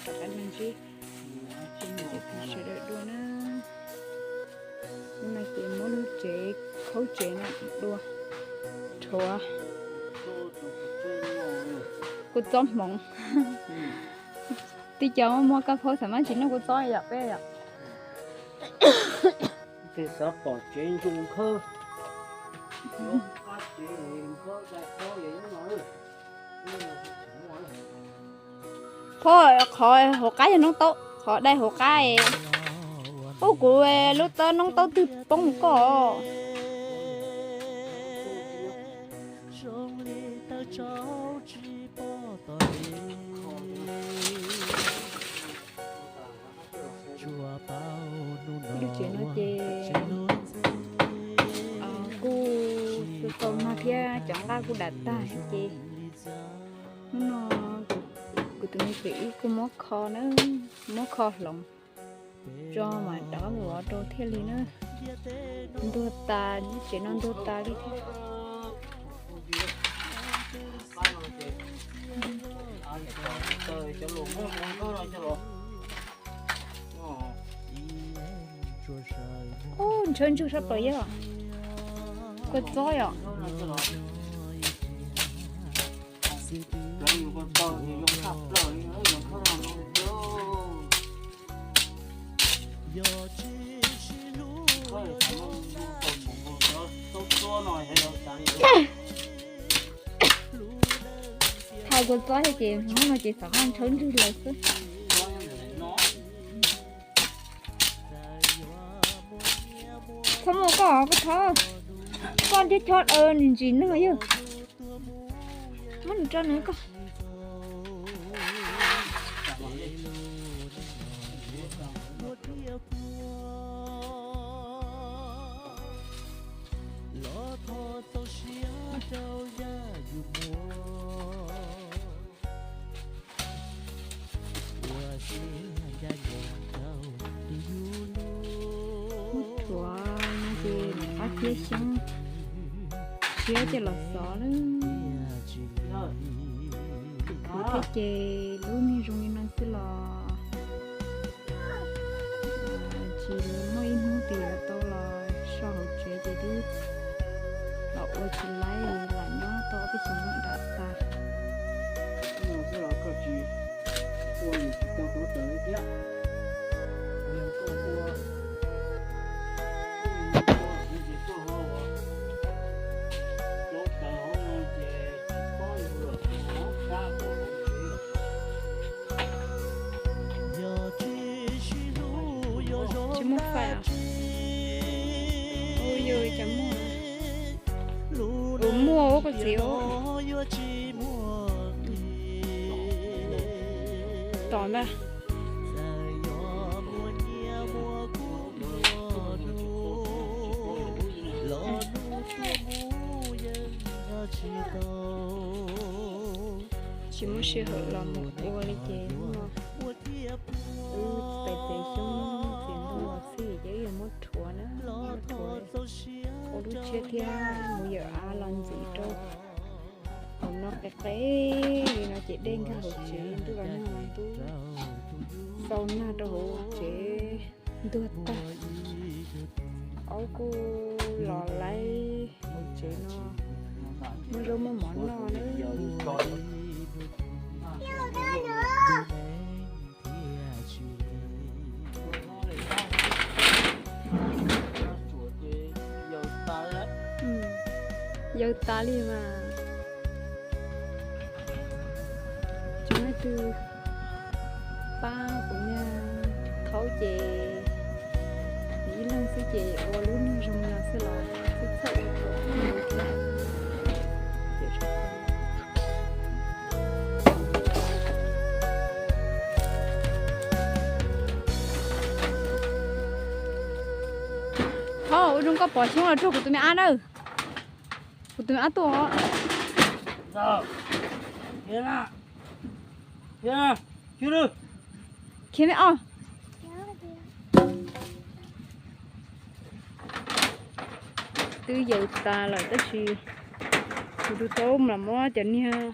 Tom qab ntsib sawv daws dua na. Hnub no ces muab lub tsev khaub tsev no dua rhuav kua txob hmoov. Tib co muaj kab phaub xav mas tsis noj kua txob yom peb yom. Tes xav pom tsev ntsu khawb. Phob, qhov hauv qab yog noob taub, qhov dai hauv qab. Ub, kuv lub tawb noob taub twg poob koj. Lub tsev no ces kuj tau tau nag thiab cov nqaj kuj dam tag ces hnub no kuv tus me pem ib kuj muab kho na, muab kho hloov tso mas rov qab mus ua rau thiaj li na. Ntuag tas, tsev no ntuag tas li thiab. Ub, ntshaw ntsug sab plaws yog kua txob yom. Thaum kua txob ces hnub no ces xav mas ntshaw ntsug lawm xwb. Txhob muaj koj, koj thov koj thiab chob nws ntsis nag yog muab nws tso nws koj. Muab rhuav no ces qab thiab xyoob siab coj los xov lawm. Kuv thiab ces lub niag zoo li no xwb los tsis muaj ib hnub twg yuav tau los so hauv tsev ces twb los ua tsis laib lam nyob tau ob peb xyoos no dam tas. Tsis muaj fais os? Ua yog cas muaj? Ua muaj ua koj txiv ua tom ntag. Tsis muaj sij hawm los mus ua li ces hnub no wb pais txiav xyoob txiav ntoo los xij ces wb yuav muab rhuav na, muab rhuav ua lub tsiab thiab mus yawm av los ntxiv rau. Hauv no qis qis li no ces dej nkag hauv tsev, ntuj los nag los ntub, tau nag rau hauv tsev ntuag tag. Aub kuj los laib hauv tsev no, muaj zaub muaj mov noj na. Yawg tas li mas. Tsis muaj leej twg pab kuv niag thaub ces ib leeg xwb ces ua lub niag zoo no xwb los txhawj txhawj ua tau thiab. Thaub, ua zoo koj pom xyoob los raug kuv tus me ab na. Kuv tus me ab tuaj os. Khiav me os. Twb yaws tas lawm tab sis kuv tus thaub mas muab cov niag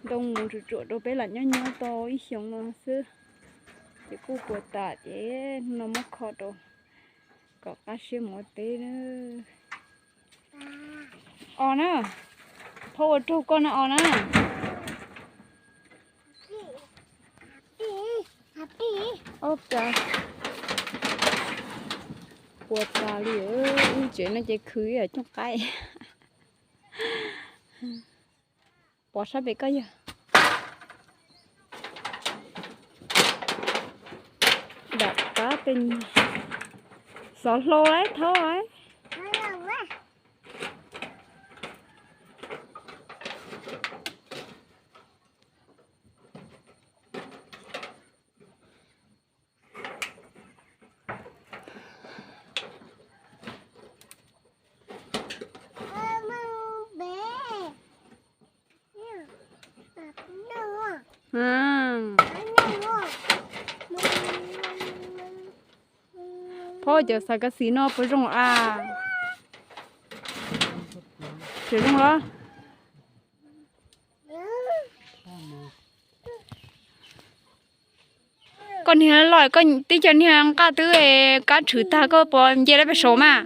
Ntoo mus tsuam tsuam rau peb lam nyob nyob tau ib xyoos no xwb, ces kuj puas tas ces no muab kho rau kom qab siab mus ua teb na. Os na, phauj ua raug koj na os na. Puas tas li, wb tsev no ces khwv ib yam cooj qaib. Pov sab pem koj yog dam qab tej, xov hlau lawm thaub. Phob cov xav kas xis no puas zoo a? Tseem zoo los? Koj niag loj, koj tib co niag nqaj twb kab tshwm tag, koj puas nce lawm pem saud mas?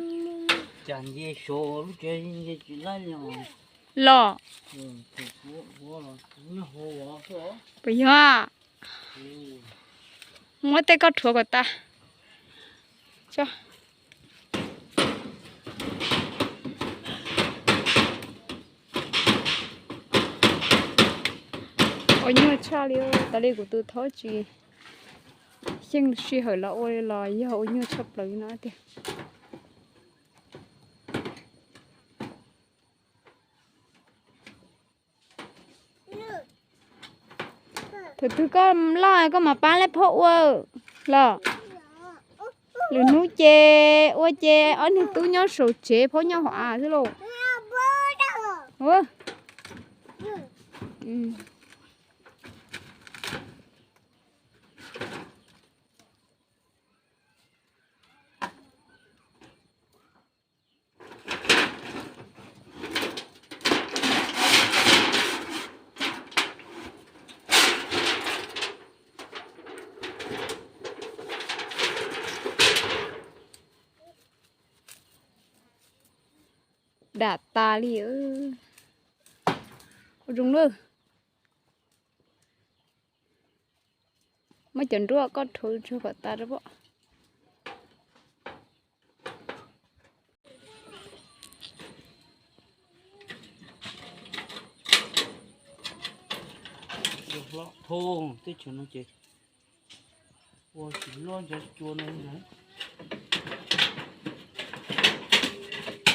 Los, puas yog? Muab tej koj rhuav kom tas. Ua nyuaj tshaj li, tas li kuv tus thaub tsis xyeej sij hawm los ua li los yog ua nyuaj tshaj plaws no tiag. Thaum twg koj loj koj mam pab lawv phob ua los. Lwm hnub ces ua ces ob niag tub nyob saum tsev, phob nyob hauv av xwb lauj. Dam tas li. Ua zoo lawm. Muab cov nruab koj rhuav tsuag kom tas rau pom. Hlob thoob teb chaws no ces ua tsis luaj cov cua no.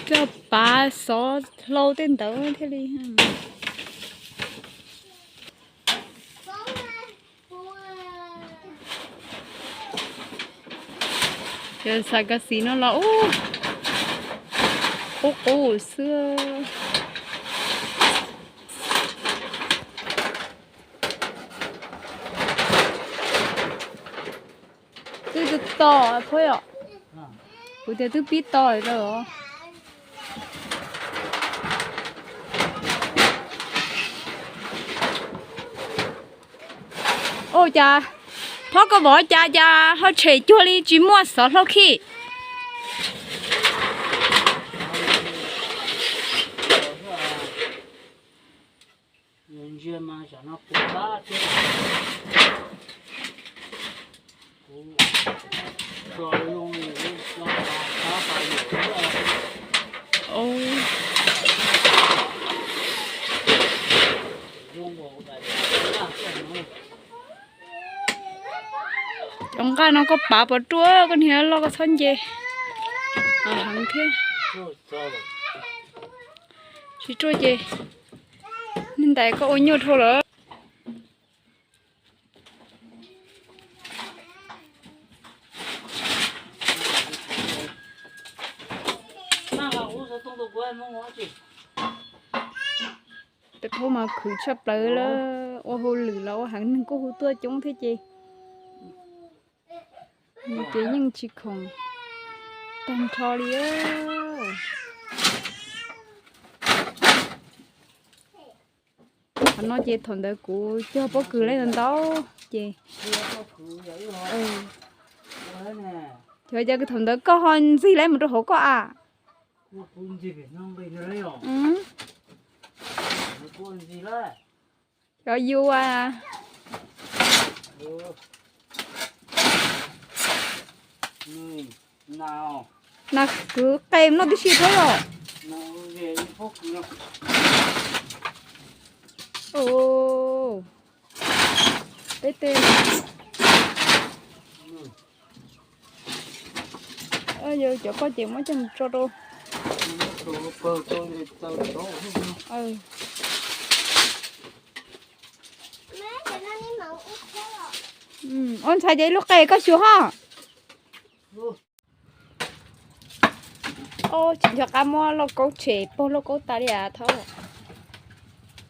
Coj pav xov hlau tej ntawd thiaj li. Cov xav kas xis no los ub, qub qub xwb. Twb to, to, kuv tias twb pib to lawm. Ua cas, phob koj vov cas cas ho tshem cuag li tsis muaj xov hlau khi. Cov nqaj no koj pav puas ruaj, koj niag loj koj txhob nce heev thiab. Tsis ruaj ces niag ntais koj ua nyuaj dhau lawm. Tej phob mas khwv tshaj plaws lawm, ua hauj lwm los ua heev, neeg kuj hu tuaj coob thiab ces nws ces yeej tsis khoom tag nrho li. Qhov no ces thaum ntawd kuv cog pob kws lawm ntau ces, cov, cov thaum ntawd koj ho ntxig lawm mus rau hauv koj a. Cov yus a, nas kwv qe noj tib si thiab os. Peb tej, yog cov koj ces muab coj mus tso rau. Ua ntxhais ces ib lub qe koj xyuas ho. Tsis nco qab muab lauj kaub tshem, paug lauj kaub tas li as thaub.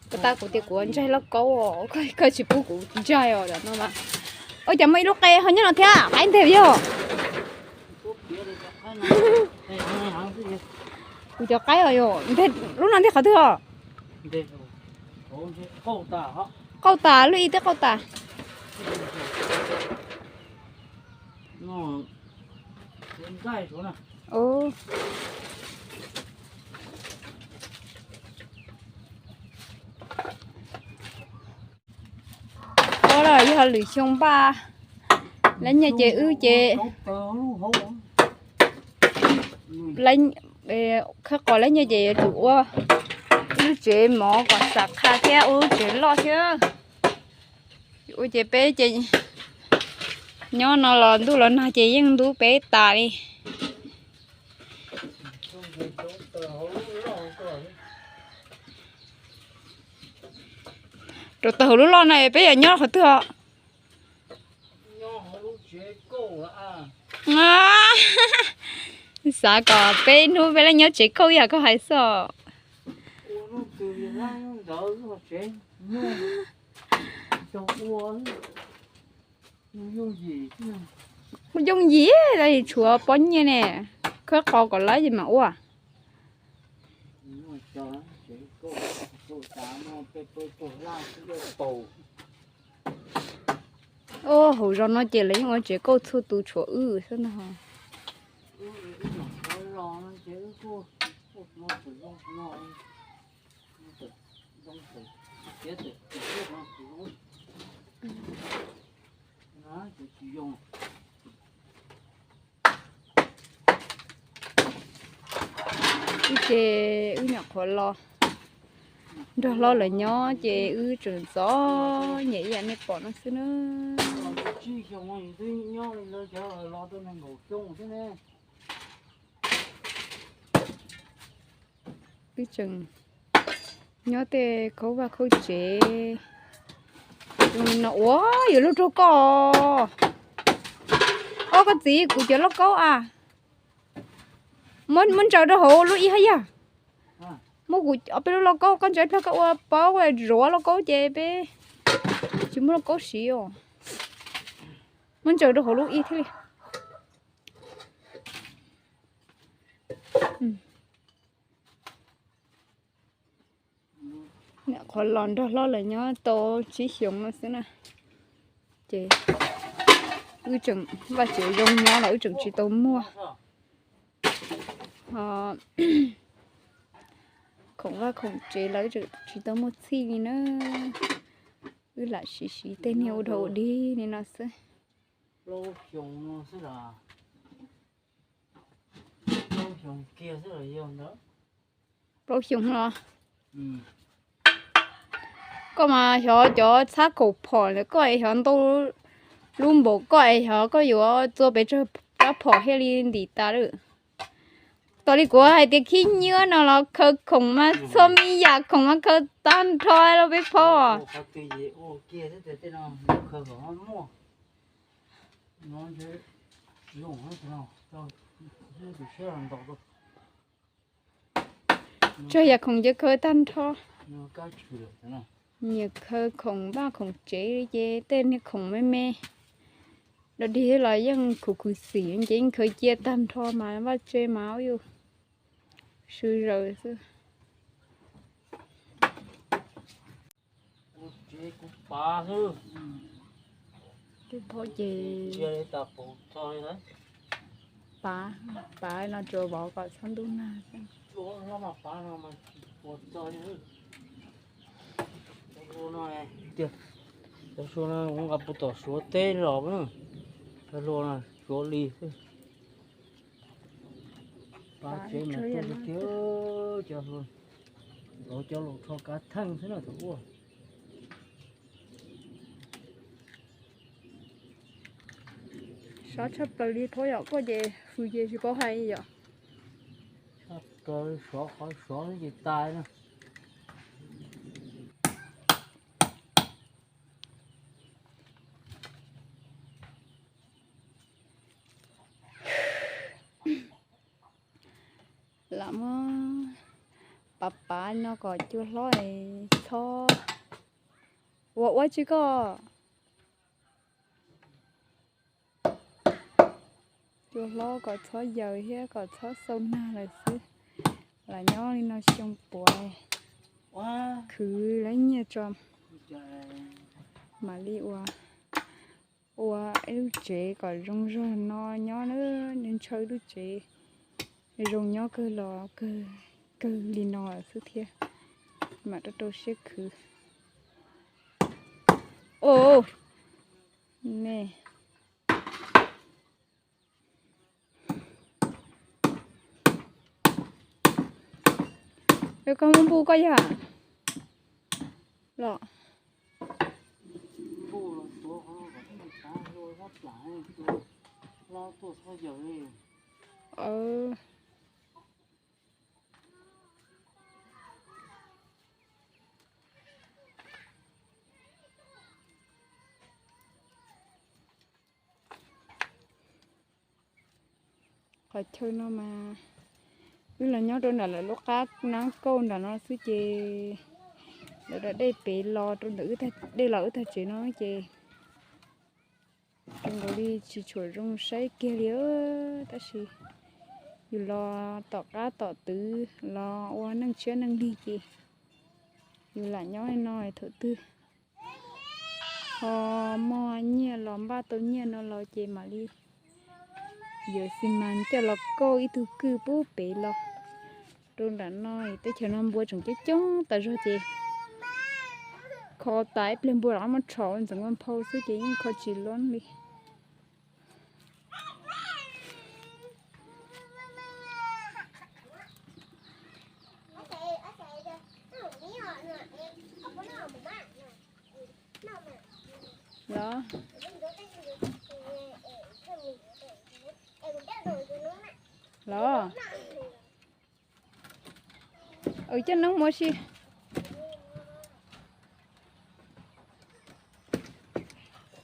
Puas tas kuv tias kuv ntsaig lauj kaub os, koj tsis pub kuv ntsaig os no mas. Ua cas muaj ib lub qe ho nyob no thiab, qaib nteg yog. Kuv cov qaib os, yog nteg lub no nteg qhov twg os? Qauj tas, lub ib twb qauj tas. Ua los yog lwm xyoo npaj, lawv nyiaj ces wb ces, khawb qos lawv nyiaj ces yuav tsum ua lub tsev mov kom xam qha thiab ua lub tsev loj thiab. Ua ces peb ces nyob no los ntuj los nag ces yeej ntub peb tas li. Rau tau hauv lub loj no peb yuav nyob qhov twg os? Xav kom peb hnub peb laj nyob tsev kauj yam koj hais xwb. Yooj yim, tshuav pob nyiaj ne, khawb qos kom lawv ces mam ua. Hauv zos no ces lawv yeej ua tsev kauj txhua tus tshuav wb xwb ntag. Wb ces wb nyuam qhuav los nrog hlob lawv nyob ces wb tseem txom nyem ib yam nej pom no xwb na. Wb tseem nyob tej khaub vaj khaub tsev no ua yuav luaj rau koj. Ob koj txiv, kuv cov lauj kaub a, muab ntsaws rau hauv lub ib hab yam. Muab kuv ob peb lub lauj kaub koj ntsaws ib plag koj ua paub zuav lauj kaub ces peb tsis muaj lauj kaub siv os. Muab ntsaws rau hauv lub ib thiaj li. Nyuam qhuav los nrog hlob lawv nyob tau tsib xyoos no xwb na, ces wb tseem vaj tsev zoo nyob los wb tseem tsis tau muag, ho khoom vaj khoom tsev los wb tseem tsis tau muaj txhij li na. Wb lam siv siv tej niag ua dog ua dig li no xwb. Plaub xyoo los? Koj mas xyov cov txhab khoom phom ntawm koj es xyov ntau lub npaum koj es xyov koj yuav txua pes tsawg rab phom thiaj li ntim tas lawm. Tos li kuv hais tias khib nyiab no los khaws khoom mas txhua me yam khoom mas khaws tag nrho los peb phob. Tsawg yam khoom ces khaws tag nrho. Nyias khaws khoom vaj khoom tsev li ces tej niag khoom me me dog dig los yeej khuv khwv xim ces yeej khaws cia tag nrho mas vaj tse mas ua yus sw zaws xwb. Kuv pav xwb. Tej phaub ces pav, pav no tsuas vov kom txhob ntub nag. Cov hluas no, cov hluas no nqa puag tom Suav teb los, cov hluas no Suav li xwb. Pav tsev mas tuaj tiag, cov hluas, cov laus rho kav theej xwb na thaum ub. Sov tshaj plaws li phaub yom, koj ces hws ces tsis paub hais yom. Tshaj plaws, sov qhov sov ces tas na. Lam muab pav pav no kom cua hlob txhob ua ua tsi koj. Cua hlob kom txhob yaws thiab kom txhob xau nag lawm xwb. Lam nyob li no xyoo puav, khwv lawv nyiaj tso mam li ua, ua ib lub tsev kom zoo zog no nyob na. Ntshaw ib lub tsev zoo nyob kawg los kawg li no xwb thiab, mam rau rau siab khwv. Ua, ne, koj muab npuj koj yog los. Qhov chaw no mas wb los nyob rau nram lawv lub qab nab kauj nram no xwb ces lawv da dej pem los rau ntawm, dej los wb tag tsev no ces zoo nkaus li tsis tshua zoo saib kiag li. Tab sis yus los tom qab tom twv los ua neej tshiab neej lig ces yus lam nyob li no thaum twg ho muaj nyiaj los npaj tau nyiaj no los ces mam li yuav xi mas coj los kauj ib tug kwj pub pem los rau nram no. Teb chaws no npua tseem coob coob tas zog ces kho tas ib pliag npua los muab rho ntxeev ua phau xwb ces yeej kho tsis loj li. Los, los, coj noob mus si.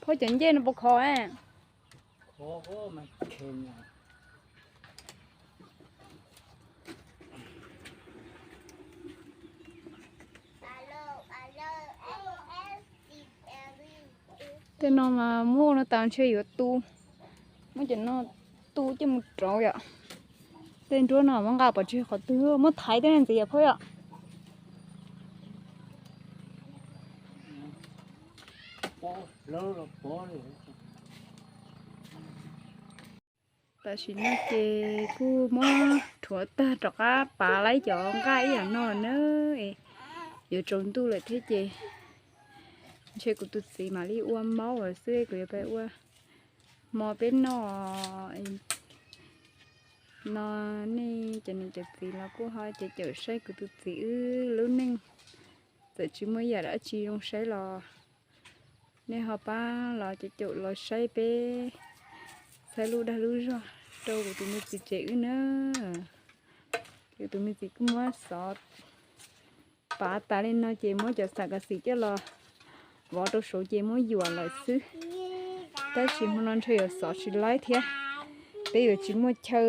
Phauj, cov ncej no puas khov? Tej no mas muab no tas ntshe yuav tu, muab cov no tu coj mus rauv yom. Tej nruab no muab nqa pov tseg qhov twg, muab thaiv tej no ntxiv yom Phauj yom. Tam sim no ces kuj muab rhuav tag rov qab pav laib cov nqaj ib yam no na. Yuav tsaus ntuj lawm thiab ces ntshe kuv tus txiv mam li ua maub lawm xwb, kuv yuav pab ua hmo peb noj no. Nej cov niam cov txiv los kuj ho caum caum saib kuv tus txiv wb lub neej, txawm tsis muaj yam dab tsi zoo saib los nej ho pab los caum caum los saib peb txhawb lub dag lub zog rau kuv tus me txiv tsev wb na. Kuv tus me txiv kuj muab xov pav tas li no ces muab cov xam kas xim coj los vov rau saud ces muab yuam lawm xwb. Tab sis hmo no ntshe yuav xov tsis laib thiab, peb yuav tsis muaj chaw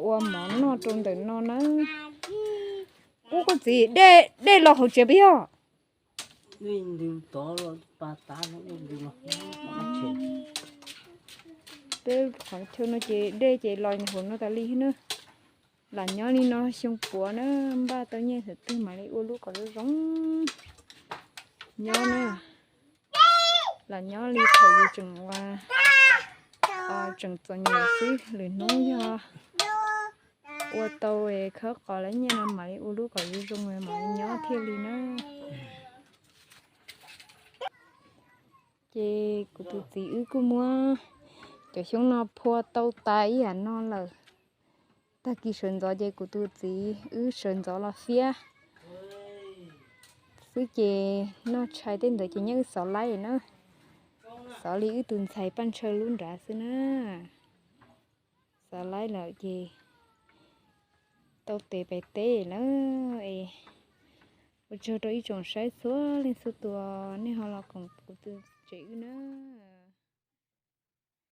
ua mov noj rau ntawm no na. Ub, koj txiv, dej los hauv tsev puas yog? Peb qhov chaw no ces dej ces los hauv no tas li na. Lam nyob li no xyoo puav na, npaj tau nyiaj thaum twg mam li ua lub kom zoo zoo. Nyob na, los nyob li thaum yus tseem ua, tseem txom nyem xwb, lwm hnub yog ua tau khawb qos lawv nyiaj no mam li ua lub kom zoo zoo mam li nyob thiaj li na. Ces kuv tus txiv wb kuj muab cov xyoob no phua tau tas ib yam no lawm. Tag kis sawv ntxov ces kuv tus txiv wb sawv ntxov los fiab xwb ces noj tshais tej ntawd ces nyob wb xov laib na. Xov li wb tus ntxhais Paj Ntshaw lub nrad xwb na. Xov laib lawm ces tau tes pais teb lawm es ua tsaug rau ib tsoom saib txhua leej txhua tus, nej ho los koom kuv tus tsev wb na.